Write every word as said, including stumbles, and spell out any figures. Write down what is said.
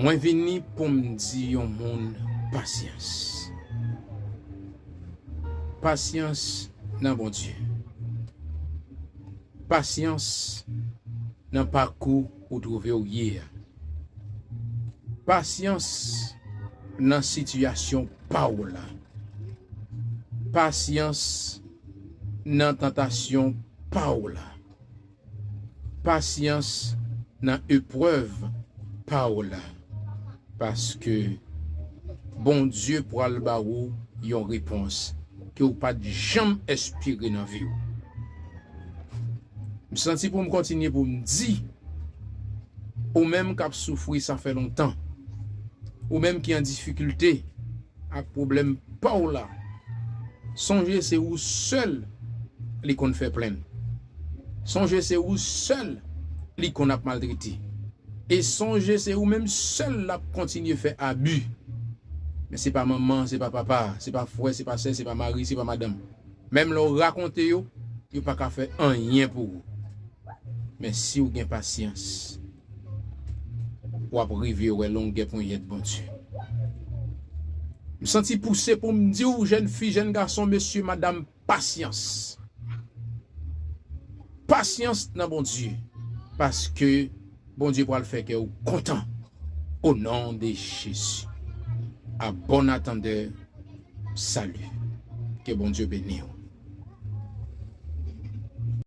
Mwen vini pou m di yon moun pasyans. Pasyans nan Bondye. Pasyans nan pakou ou twouve w ye a. Pasyans nan sitiyasyon pa w la. Pasyans nan tantasyon pa w la. Pasyans nan eprèv pa w la. Paske Bondye pral ba ou yon repons ke w pa t janm espere nan vi w. M santi pou m kontinye pou m di, ou menm k ap soufri sa fè lontan, ou menm ki an difikilte ak pwoblèm pa w la, sonje se ou sèl li konn fè plenn. Sonje se ou sèl li konn ap maltrete. E sonje se ou menm sèl l ap kontinye fè abi. Men se pa manman, se pa papa, se pa frè, se pa sè, se pa mari, se pa madanm. Menm lè w rakonte yo, yo pa ka fè anyen pou ou. Men si w gen pasyans, w ap rive wè longè ponyèt Bondye. M santi pouse pou m di w, jèn fi, jèn gason, mesye, madanm, pasyans. Pasyans nan Bondye, paske Bondye pral fè kè w kontan. O non de Jezi. A bon atandè, sali. Ke Bondye beni w.